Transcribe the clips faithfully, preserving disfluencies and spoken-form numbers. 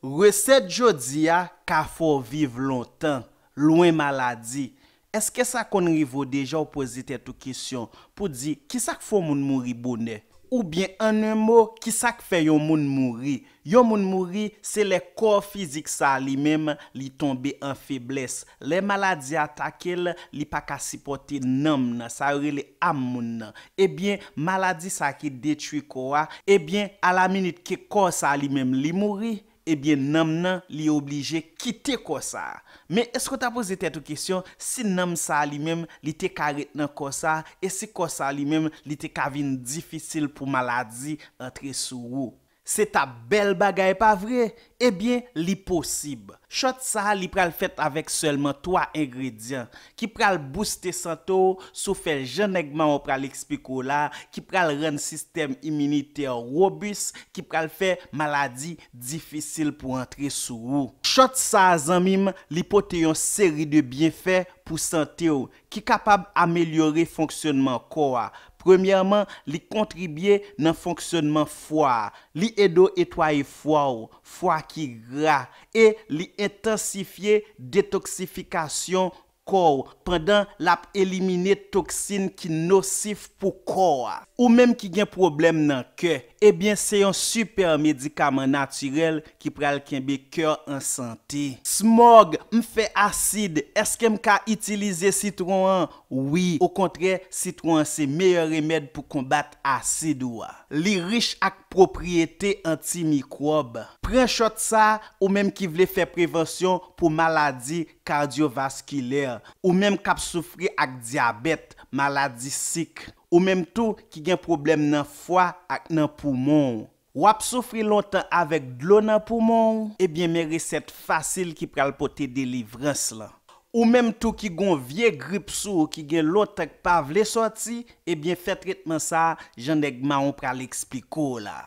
Resèt jodi a ka fè w viv lontan, lwen maladi. Èske sa konn rive w deja w poze tèt ou kesyon pou di, kisa k fè yon moun mouri bonè? Oubyen, an en mo, kisa k fè yon moun mouri? Yon moun mouri, se lè kò fizik sa a li menm, li tonbe an feblès. Lè maladi atake l, li pa ka sipòte nanm nan, sa yo rele am moun nan. Ebyen, maladi sa a ki detwi kò a, ebyen, alaminit ke kò sa a li menm li mouri, ebyen, nanm nan, li oblije kite kò sa a. Men èske w ta poze tèt ou kesyon si nanm sa a li menm, li te ka ret nan kò sa a, e si kò sa a li menm, li te ka vin difisil pou maladi antre sou ou? Se t ap bèl bagay, pa vre? Ebyen, li posib. Chòt sa a, li pral fèt avèk sèlman twa engredyan ki pral bouste sante w si w fè jan nèg mawon pral eksplike w la, ki pral rann sistèm iminitè w wobis, ki pral fè maladi difisil pou antre sou ou. Chòt sa a, zanmi m, li pote yon seri de byenfè pou sante w, ki kapab amelyore fonksyònman kò a. Premyèman, li kontribye nan fonksyònman fwa a. Li ede w etwaye fwa w, fwa ki gra, e li entansifye detoksifikasyon kò w pandan l ap elimine toksin ki nosif pou kò a. Ou menm ki gen pwoblèm nan kè, ebyen, se yon sipè medikaman natirèl ki pral kenbe kè w an sante. Smog, m fè asid, èske m ka itilize sitwon an? Wi, okontrè, sitwon an se meyè remèd pou konbat asid ou a. Li rich ak pwopriyete antimikwòb. Pran chòt sa a, ou menm ki vle fè prevansyon pou maladi kadyovaskilè, ou menm k ap soufri ak dyabèt, maladi sik, ou menm tou ki gen pwoblèm nan fwa ak nan poumon w. W ap soufri lontan avèk dlo nan poumon w? Ebyen, men resèt fasil ki pral pote delivrans lan. Ou menm tou ki gon vye grip sou ou ki gen lontan k pa vle sòti, ebyen, fè tretman sa a jan nèg mawon pral eksplike w la.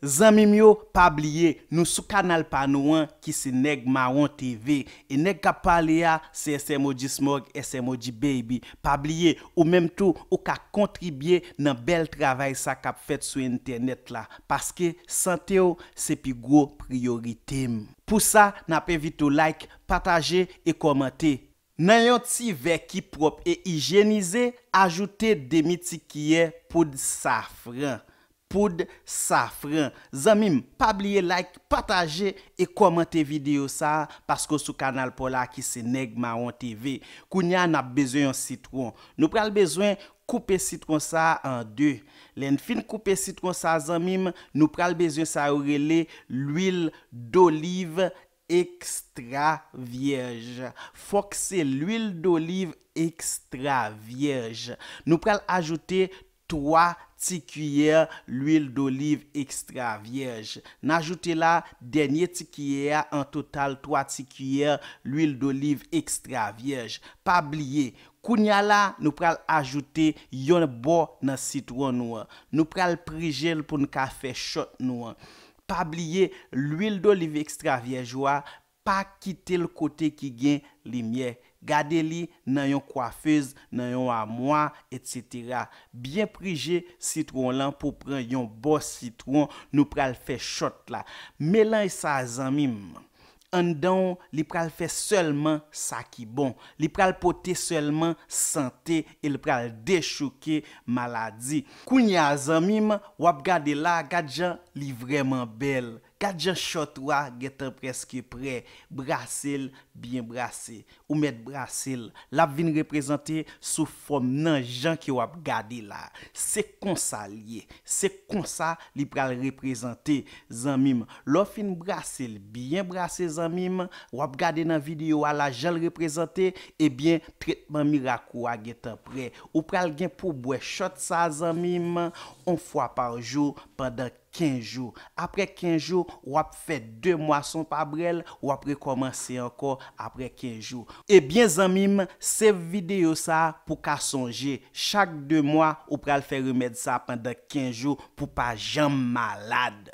Zanmi m yo, pa bliye, nou sou kanal pa nou an ki se Nèg Mawon T V. E nèg k ap pale a, se S M O G Smog, S M O G Baby. Pa bliye, ou menm tou, ou ka kontribye nan bèl travay sa k ap fèt sou entènèt la, paske sante w se pi gwo priyorite m. Pou sa, n ap envite w like, pataje e kòmante. Nan yon ti vè ki pwòp e ijyenize, ajoute demi ti kiyè poud safran. Poud safran. Zanmi m, pa bliye like, pataje e kòmante videyo sa a, paske w sou kanal pa w la ki se Nèg Mawon T V. Kounye a, n ap bezwen yon sitwon. Nou pral bezwen koupe sitwon sa a an de. Lè n fin koupe sitwon sa a, zanmi m, nou pral bezwen sa yo rele lwil doliv ekstra vyèj. Fòk se lwil doliv ekstra vyèj. Nou pral ajoute twa ti kiyè lwil doliv ekstra vyèj. N ajoute la dènye ti kiyè a, an total twa ti kiyè lwil doliv ekstra vyèj. Pa bliye, kounye a la, nou pral ajoute yon bò nan sitwon nou an. Nou pral prije l pou n ka fè chòt nou an. Pa bliye, lwil doliv ekstra vyèj ou a, pa kite l kote ki gen limyè. Gade li nan yon kwafez, nan yon amwa, etsetera. Byen prije sitwon lan pou pran yon bò sitwon nou pral fè chòt la. Melanj sa, zanmi m, anndan w, li pral fè sèlman sa ki bon. Li pral pote sèlman sante e li pral dechouke maladi. Kounye a, zanmi m, w ap gade la, gad jan li vrèman bèl. Gad jan chòt ou a gentan prèske prè. Brase l, byen brase. Ou mèt brase l. L ap vin reprezante sou fòm nan jan ke w ap gade la. Se konsa l ye. Se konsa li pral reprezante, zanmi m. Lè w fin brase l, byen brase, zanmi m, w ap gade nan videyo a la jan l reprezante, ebyen, tretman mirak ou a gentan prè. Ou pral gen pou bwè chòt sa, zanmi m, on fwa pa jou pandan kenz jou. Apre kenz jou, w ap fè de mwa san w pa bwè l, w ap rekòmanse ankò apre kenz jou. Ebyen, zanmi m, save videyo sa a pou w ka sonje. Chak de mwa, ou pral fè remèd sa a pandan kenz jou pou w pa janm malad.